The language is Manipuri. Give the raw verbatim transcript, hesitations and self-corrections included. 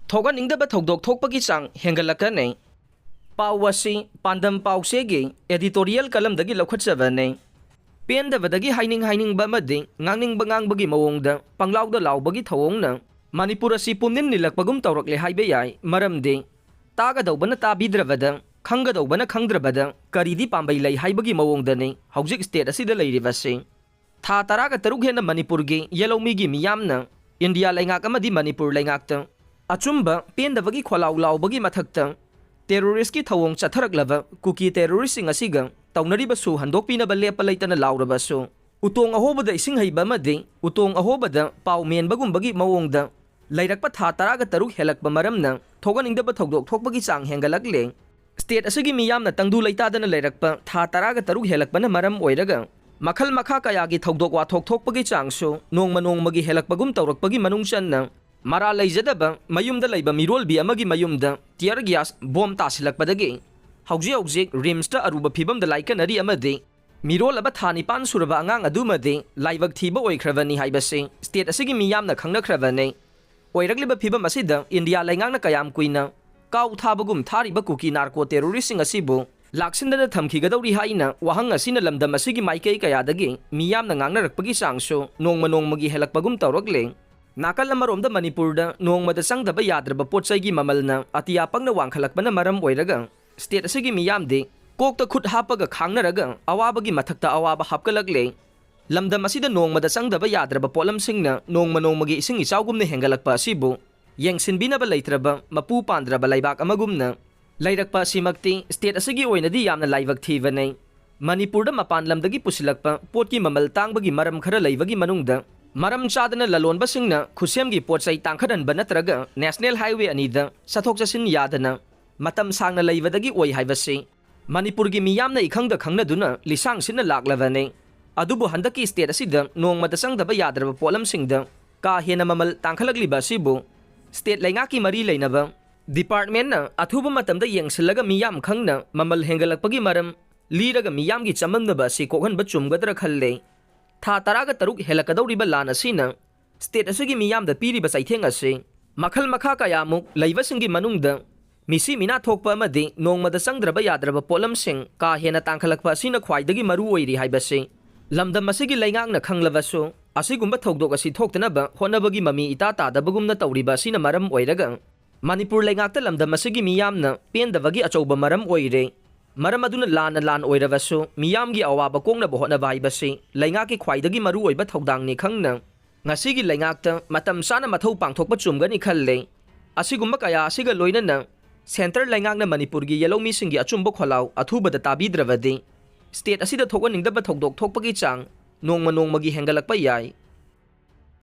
ꯊꯣꯛꯍꯟꯅꯤꯡꯗꯕ ꯊꯧꯗꯣꯛ ꯊꯣꯛꯄꯒꯤ ꯆꯥꯡ ꯍꯦꯟꯒꯠꯂꯛꯀꯅꯤ꯫ ꯄꯥꯎ ꯑꯁꯤ ꯄꯥꯟꯗꯝ ꯄꯥꯎꯆꯦꯒꯤ editorial column ꯗꯒꯤ ꯂꯧꯈꯠꯆꯕꯅꯤ꯫ ꯄꯦꯟꯗꯕꯗꯒꯤ ꯍꯥꯏꯅꯤꯡ ꯍꯥꯏꯅꯤꯡꯕ ꯑꯃꯗꯤ ꯉꯥꯡꯅꯤꯡꯕ ꯉꯥꯡꯕꯒꯤ ꯃꯑꯣꯡꯗ ꯄꯪꯂꯥꯎꯗ ꯂꯥꯎꯕꯒꯤ ꯊꯧꯑꯣꯡꯅ ꯃꯅꯤꯄꯨꯔ ꯑꯁꯤ ꯄꯨꯝꯅꯤꯟ ꯅꯤꯜꯂꯛꯄꯒꯨꯝ ꯇꯧꯔꯛꯂꯦ ꯍꯥꯏꯕ ꯌꯥꯏ꯫ ꯃꯔꯝꯗꯤ ꯇꯥꯒꯗꯧꯕꯅ ꯇꯥꯕꯤꯗ꯭ꯔꯕꯗ, ꯈꯪꯒꯗꯧꯕꯅ ꯈꯪꯗ꯭ꯔꯕꯗ ꯀꯔꯤꯗꯤ ꯄꯥꯝꯕꯩ ꯂꯩ ꯍꯥꯏꯕꯒꯤ ꯃꯑꯣꯡꯗꯅꯤ ꯍꯧꯖꯤꯛ state ꯑꯁꯤꯗ ꯂꯩꯔꯤꯕꯁꯤ꯫ ꯊꯥ ꯇꯔꯥꯒ ꯇꯔꯨꯛ ꯍꯦꯟꯅ ꯃꯅꯤꯄꯨꯔꯒꯤ ꯌꯦꯜꯍꯧꯃꯤꯒꯤ ꯃꯤꯌꯥꯝꯅ ꯏꯟꯗꯤꯌꯥ ꯂꯩꯉꯥꯛ ꯑꯃꯗꯤ ꯃꯅꯤꯄꯨꯔ ꯂꯩꯉꯥꯛꯇ ꯑꯆꯨꯝꯕ ꯄꯦꯟꯗꯕꯒꯤ ꯈꯣꯜꯂꯥꯎ ꯂꯥꯎꯕꯒꯤ ꯃꯊꯛꯇ terrorist ꯀꯤ ꯊꯧꯑꯣꯡ ꯆꯠꯊꯔꯛꯂꯕ ꯀꯨꯀꯤ terrorist ꯁꯤꯡ ꯑꯁꯤꯒ ꯇꯧꯅꯔꯤꯕꯁꯨ ꯍꯟꯗꯣꯛꯄꯤꯅꯕ ꯂꯦꯞꯄ ꯂꯩꯇꯅ ꯂꯥꯎꯔꯕꯁꯨ, ꯎꯇꯣꯡ ꯑꯍꯣꯕꯗ ꯏꯁꯤꯡ ꯍꯩꯕ ꯑꯃꯗꯤ ꯎꯇꯣꯡ ꯑꯍꯣꯕꯗ ꯄꯥꯎ ꯃꯦꯟꯕꯒꯨꯝꯕꯒꯤ ꯃꯑꯣꯡꯗ ꯂꯩꯔꯛꯄ ꯊꯥ ꯇꯔꯥꯒ ꯇꯔꯨꯛ ꯍꯦꯜꯂꯛꯄ ꯃꯔꯝꯅ ꯊꯣꯛꯍꯟꯅꯤꯡꯗꯕ ꯊꯧꯗꯣꯛ ꯊꯣꯛꯄꯒꯤ ꯆꯥꯡ ꯍꯦꯟꯒꯠꯂꯛꯂꯦ꯫ State ꯑꯁꯤꯒꯤ ꯃꯤꯌꯥꯝꯅ ꯇꯪꯗꯨ ꯂꯩꯇꯥꯗꯅ ꯂꯩꯔꯛꯄ ꯊꯥ ꯇꯔꯥꯒ ꯇꯔꯨꯛ ꯍꯦꯜꯂꯛꯄꯅ ꯃꯔꯝ ꯑꯣꯏꯔꯒ ꯃꯈꯜ ꯃꯈꯥ ꯀꯌꯥꯒꯤ ꯊꯧꯗꯣꯛ ꯋꯥꯊꯣꯛ ꯊꯣꯛꯄꯒꯤ ꯆꯥꯡꯁꯨ ꯅꯣꯡꯃ ꯅꯣꯡꯃꯒꯤ ꯍꯦꯜꯂꯛꯄꯒꯨꯝ ꯇꯧꯔꯛꯄꯒꯤ ꯃꯅꯨꯡ ꯆꯟꯅ ꯃꯔꯥꯜ ꯂꯩꯖꯗꯕ ꯃꯌꯨꯝꯗ ꯂꯩꯕ ꯃꯤꯔꯣꯜꯕꯤ ꯑꯃꯒꯤ ꯃꯌꯨꯝꯗ tear gas bomb ꯇꯥꯁꯤꯜꯂꯛꯄꯗꯒꯤ ꯍꯧꯖꯤꯛ ꯍꯧꯖꯤꯛ RIMS ꯇ ꯑꯔꯨꯕ ꯐꯤꯕꯝꯗ ꯂꯥꯏꯀꯠꯅꯔꯤ ꯑꯃꯗꯤ ꯃꯤꯔꯣꯜꯂꯕ ꯊꯥ ꯅꯤꯄꯥꯟ ꯁꯨꯔꯕ ꯑꯉꯥꯡ ꯑꯗꯨꯃꯗꯤ ꯂꯥꯏꯕꯛ ꯊꯤꯕ ꯑꯣꯏꯈ꯭ꯔꯕꯅꯤ ꯍꯥꯏꯕꯁꯤ state ꯑꯁꯤꯒꯤ ꯃꯤꯌꯥꯝꯅ ꯈꯪꯅꯈ꯭ꯔꯕꯅꯤ꯫ ꯑꯣꯏꯔꯛꯂꯤꯕ ꯐꯤꯕꯝ ꯑꯁꯤꯗ ꯏꯟꯗꯤꯌꯥ ꯂꯩꯉꯥꯛꯅ ꯀꯌꯥꯝ ꯀꯨꯏꯅ ꯀꯥꯎ ꯊꯥꯕꯒꯨꯝ ꯊꯥꯔꯤꯕ ꯀꯨꯀꯤ narco terrorist ꯁꯤꯡ ꯑꯁꯤꯕꯨ ꯂꯥꯛꯁꯤꯟꯗꯅ ꯊꯝꯈꯤꯒꯗꯧꯔꯤ ꯍꯥꯏꯅ ꯋꯥꯍꯪ ꯑꯁꯤꯅ ꯂꯝꯗꯝ ꯑꯁꯤꯒꯤ ꯃꯥꯏꯀꯩ ꯀꯌꯥꯗꯒꯤ ꯃꯤꯌꯥꯝꯅ ꯉꯥꯡꯅꯔꯛꯄꯒꯤ ꯆꯥꯡꯁꯨ ꯅꯣꯡꯃ ꯅꯣꯡꯃꯒꯤ ꯍꯦꯜꯂꯛꯄꯒꯨꯝ ꯇꯧꯔꯛꯂꯦ꯫ ꯅꯥꯀꯜ ꯑꯃꯔꯣꯝꯗ ꯃꯅꯤꯄꯨꯔꯗ ꯅꯣꯡꯃꯗ ꯆꯪꯗꯕ ꯌꯥꯗ꯭ꯔꯕ ꯄꯣꯠ ꯆꯩꯒꯤ ꯃꯃꯜꯅ ꯑꯇꯤꯌꯥ ꯄꯪꯅ ꯋꯥꯡꯈꯠꯂꯛꯄꯅ ꯃꯔꯝ ꯑꯣꯏꯔꯒ state ꯑꯁꯤꯒꯤ ꯃꯤꯌꯥꯝꯗꯤ ꯀꯣꯛꯇ ꯈꯨꯠ ꯍꯥꯞꯄꯒ ꯈꯥꯡꯅꯔꯒ ꯑꯋꯥꯕꯒꯤ ꯃꯊꯛꯇ ꯑꯋꯥꯕ ꯍꯥꯞꯀꯠꯂꯛꯂꯦ꯫ ꯂꯝꯗꯝ ꯑꯁꯤꯗ ꯅꯣꯡꯃꯗ ꯆꯪꯗꯕ ꯌꯥꯗ꯭ꯔꯕ ꯄꯣꯠꯂꯝꯁꯤꯡꯅ ꯅꯣꯡꯃ ꯅꯣꯡꯃꯒꯤ ꯏꯁꯤꯡ ꯏꯆꯥꯎꯒꯨꯝꯅ ꯍꯦꯟꯒꯠꯂꯛꯄ ꯑꯁꯤꯕꯨ ꯌꯦꯡꯁꯤꯟꯕꯤꯅꯕ ꯂꯩꯇ꯭ꯔꯕ ꯃꯄꯨ ꯄꯥꯟꯗ꯭ꯔꯕ ꯂꯩꯕꯥꯛ ꯑꯃꯒꯨꯝꯅ ꯂꯩꯔꯛꯄ ꯑꯁꯤꯃꯛꯇꯤ state ꯑꯁꯤꯒꯤ ꯑꯣꯏꯅꯗꯤ ꯌꯥꯝꯅ ꯂꯥꯏꯕꯛ ꯊꯤꯕꯅꯤ꯫ ꯃꯅꯤꯄꯨꯔꯗ ꯃꯄꯥꯟ ꯂꯝꯗꯒꯤ ꯄꯨꯁꯤꯜꯂꯛꯄ ꯄꯣꯠꯀꯤ ꯃꯃꯜ ꯇꯥꯡꯕꯒꯤ ꯃꯔꯝ ꯈꯔ ꯂꯩꯕꯒꯤ ꯃꯅꯨꯡꯗ ꯃꯔꯝ ꯆꯥꯗꯅ ꯂꯂꯣꯟꯕꯁꯤꯡꯅ ꯈꯨꯠꯁꯦꯝꯒꯤ ꯄꯣꯠ ꯆꯩ ꯇꯥꯡꯈꯠꯍꯟꯕ ꯅꯠꯇ꯭ꯔꯒ national highway ꯑꯅꯤꯗ ꯆꯠꯊꯣꯛ ꯆꯠꯁꯤꯟ ꯌꯥꯗꯅ ꯃꯇꯝ ꯁꯥꯡꯅ ꯂꯩꯕꯗꯒꯤ ꯑꯣꯏ ꯍꯥꯏꯕꯁꯤ ꯃꯅꯤꯄꯨꯔꯒꯤ ꯃꯤꯌꯥꯝꯅ ꯏꯈꯪꯗ ꯈꯪꯅꯗꯨꯅ ꯂꯤꯁꯥꯡ ꯁꯤꯠꯅ ꯂꯥꯛꯂꯕꯅꯤ꯫ ꯑꯗꯨꯕꯨ ꯍꯟꯗꯛꯀꯤ state ꯑꯁꯤꯗ ꯅꯣꯡꯃꯗ ꯆꯪꯗꯕ ꯌꯥꯗ꯭ꯔꯕ ꯄꯣꯠꯂꯝꯁꯤꯡꯗ ꯀꯥ ꯍꯦꯟꯅ ꯃꯃꯜ ꯇꯥꯡꯈꯠꯂꯛꯂꯤꯕ ꯑꯁꯤꯕꯨ state ꯂꯩꯉꯥꯛꯀꯤ ꯃꯔꯤ ꯂꯩꯅꯕ department ꯅ ꯑꯊꯨꯕ ꯃꯇꯝꯗ ꯌꯦꯡꯁꯤꯜꯂꯒ ꯃꯤꯌꯥꯝ ꯈꯪꯅ ꯃꯃꯜ ꯍꯦꯟꯒꯠꯂꯛꯄꯒꯤ ꯃꯔꯝ ꯂꯤꯔꯒ ꯃꯤꯌꯥꯝꯒꯤ ꯆꯃꯝꯅꯕ ꯑꯁꯤ ꯀꯣꯛꯍꯟꯕ ꯆꯨꯝꯒꯗ꯭ꯔꯥ ꯈꯜꯂꯦ꯫ ꯊꯥ ꯇꯔꯥꯒ ꯇꯔꯨꯛ ꯍꯦꯜꯂꯛꯀꯗꯧꯔꯤꯕ ꯂꯥꯟ ꯑꯁꯤꯅ state ꯑꯁꯤꯒꯤ ꯃꯤꯌꯥꯝꯗ ꯄꯤꯔꯤꯕ ꯆꯩꯊꯦꯡ ꯑꯁꯤ ꯃꯈꯜ ꯃꯈꯥ ꯀꯌꯥꯃꯨꯛ ꯂꯩꯕꯁꯤꯡꯒꯤ ꯃꯅꯨꯡꯗ ꯃꯤꯁꯤ ꯃꯤꯅꯥ ꯊꯣꯛꯄ ꯑꯃꯗꯤ ꯅꯣꯡꯃꯗ ꯆꯪꯗ꯭ꯔꯕ ꯌꯥꯗ꯭ꯔꯕ ꯄꯣꯠꯂꯝꯁꯤꯡ ꯀꯥ ꯍꯦꯟꯅ ꯇꯥꯡꯈꯠꯂꯛꯄ ꯑꯁꯤꯅ ꯈ꯭ꯋꯥꯏꯗꯒꯤ ꯃꯔꯨ ꯑꯣꯏꯔꯤ ꯍꯥꯏꯕꯁꯤ ꯂꯝꯗꯝ ꯑꯁꯤꯒꯤ ꯂꯩꯉꯥꯛꯅ ꯈꯪꯂꯕꯁꯨ, ꯑꯁꯤꯒꯨꯝꯕ ꯊꯧꯗꯣꯛ ꯑꯁꯤ ꯊꯣꯛꯇꯅꯕ ꯍꯣꯠꯅꯕꯒꯤ ꯃꯃꯤ ꯏꯇꯥ ꯇꯥꯗꯕꯒꯨꯝꯅ ꯇꯧꯔꯤꯕ ꯑꯁꯤꯅ ꯃꯔꯝ ꯑꯣꯏꯔꯒ, ꯃꯅꯤꯄꯨꯔ ꯂꯩꯉꯥꯛꯇ ꯂꯝꯗꯝ ꯑꯁꯤꯒꯤ ꯃꯤꯌꯥꯝꯅ ꯄꯦꯟꯗꯕꯒꯤ ꯑꯆꯧꯕ ꯃꯔꯝ ꯑꯣꯏꯔꯦ꯫ ꯃꯔꯝ ꯑꯗꯨꯅ ꯂꯥꯟꯅ ꯂꯥꯟ ꯑꯣꯏꯔꯕꯁꯨ ꯃꯤꯌꯥꯝꯒꯤ ꯑꯋꯥꯕ ꯀꯣꯛꯅꯕ ꯍꯣꯠꯅꯕ ꯍꯥꯏꯕꯁꯤ ꯂꯩꯉꯥꯛꯀꯤ ꯈ꯭ꯋꯥꯏꯗꯒꯤ ꯃꯔꯨꯑꯣꯏꯕ ꯊꯧꯗꯥꯡꯅꯤ ꯈꯪꯅ, ꯉꯁꯤꯒꯤ ꯂꯩꯉꯥꯛꯇ ꯃꯇꯝ ꯆꯥꯅ ꯃꯊꯧ ꯄꯥꯡꯊꯣꯛꯄ ꯆꯨꯝꯒꯅꯤ ꯈꯜꯂꯦ꯫ ꯑꯁꯤꯒꯨꯝꯕ ꯀꯌꯥ ꯑꯁꯤꯒ ꯂꯣꯏꯅꯅ ꯁꯦꯟꯇꯔ ꯂꯩꯉꯥꯛꯅ ꯃꯅꯤꯄꯨꯔꯒꯤ ꯌꯦꯜꯍꯧꯃꯤꯁꯤꯡꯒꯤ ꯑꯆꯨꯝꯕ ꯈꯣꯜꯂꯥꯎ ꯑꯊꯨꯕꯗ ꯇꯥꯕꯤꯗ꯭ꯔꯕꯗꯤ, ꯁ꯭ꯇꯦꯠ ꯑꯁꯤꯗ ꯊꯣꯛꯍꯟꯅꯤꯡꯗꯕ ꯊꯧꯗꯣꯛ ꯊꯣꯛꯄꯒꯤ ꯆꯥꯡ ꯅꯣꯡꯃ ꯅꯣꯡꯃꯒꯤ ꯍꯦꯟꯒꯠꯂꯛꯄ ꯌꯥꯏ꯫